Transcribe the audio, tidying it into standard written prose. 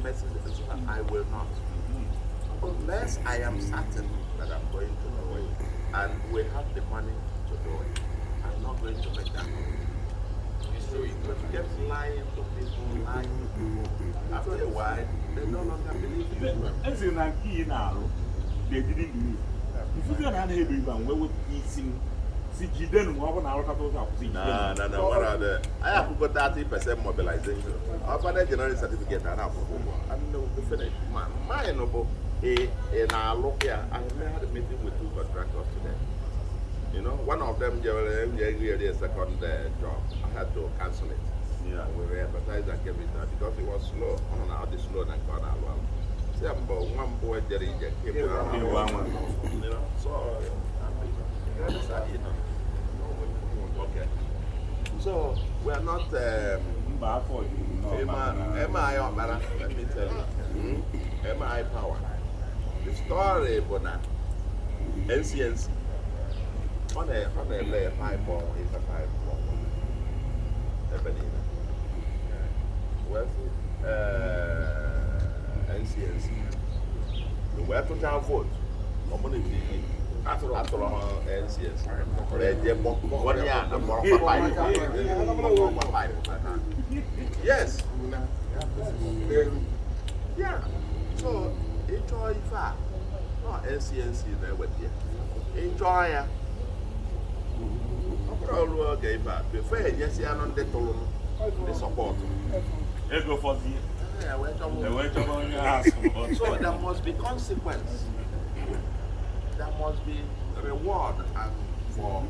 Message, I will not, unless I am certain that I'm going to do it and we have the money to do it. I'm not going to make that commitment. But you kept lying to people, lying to people. After a while, they no longer believe you. Ezi na nke ị na-alụ, they didn't believe. Ifufe na anaghị ebu ibu a wee wepụta isi m si jidenu ma ọ bụ na arụkọta ụzọ akwụsị. No, Jidenu. no, no. What are the? I have got 30% mobilization. After general certificate, and I have and no, we finish. Man, mine, no, in our look here, I had a meeting with two contractors today. One of them generally a second job. I had to cancel it. We re-advertised and gave it out because it was slow. I don't know how this slow and gone well. See, I'm one boy, Jerry, so okay. So we are not Mba, afọ juru nnọọ maka na- MI Okpara, let me tell you. MI Power. The story bụ na NCNC ọ na-ele pipe ọnwa ife pipe ọnwa ebe niile. Wee sị, NCNC wee tụchaa vote community atụrụ ha NCNC eje gbọrọ ya na mgbọrọgwa pipe, mgbọrọgwa pipe. Yes. Yeah. So ịchọọ ife a nọ NCNC na-eweta ya, ịchọọ ya, ọ bụrụ ọrụ oge ife a before enyesi anụ ndị tụrụ ndị support ego fọzie ya wee chọwa. Ewee chọba onye ha support. So there must be consequence. There must be reward and for